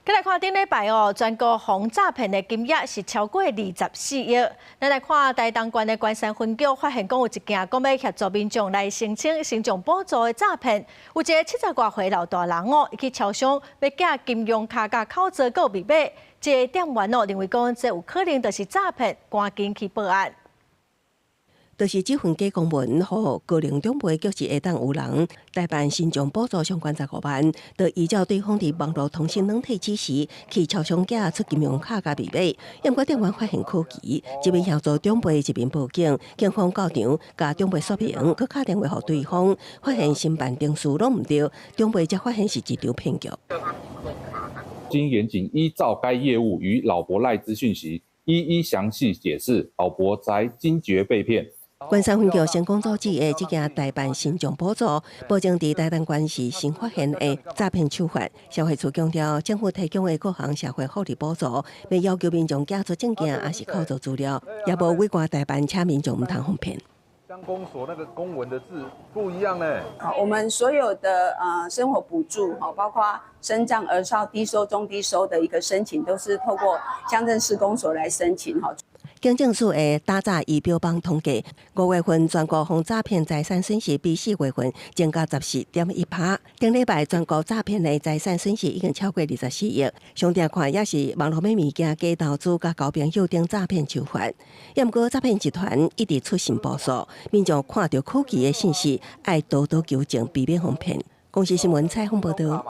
再來看頂禮拜哦，全國防詐騙的金額是超過24億。咱來看台東縣的關山分局發現講有一件講欲協助民眾來申請身障補助的詐騙，有一个70外歲老大人哦，伊去超商欲寄金融卡佮口座佮密碼，這个店員哦認為講這有可能就是詐騙，趕緊去報案。就是這份假公文，予高齡長輩叫是會當有人代辦身障補助相關15萬，就依照對方佇網路通訊軟體指示去超商寄出金融卡佮密碼，毋過店員發現可疑，一面協助長輩一面報警，警方到場共長輩說明，閣敲電話予對方，發現申辦程序攏毋對，長輩才發現是一場騙局。經員警依照該業務與老伯賴之訊息，一一詳細解釋，老伯才驚覺被騙。關山分局成功阻止的這件代辦身障補助，目前佇台東縣是新發現的詐騙手法。社會處強調，政府提供的各項社會福利補助，袂要求民眾寄出證件，抑是口座資料，也無委外代辦，請民眾毋通予騙。鄉公所那個公文的字不一樣呢。好，我們所有的生活補助，包括身障、兒少、低收、中低收的一個申請，都是透過鄉鎮市公所來申請。警政署的打詐儀表板統計，5月份全國防詐騙財產損失比4月份增加14.1%。頂禮拜全國詐騙的財產損失已經超過24億。上定看也是網路買物件、假投資、佮交朋友等詐騙手法。也毋過詐騙集團一直出新步數，民眾看著可疑的信息，愛多多求證，避免予騙。公視新聞採訪報導。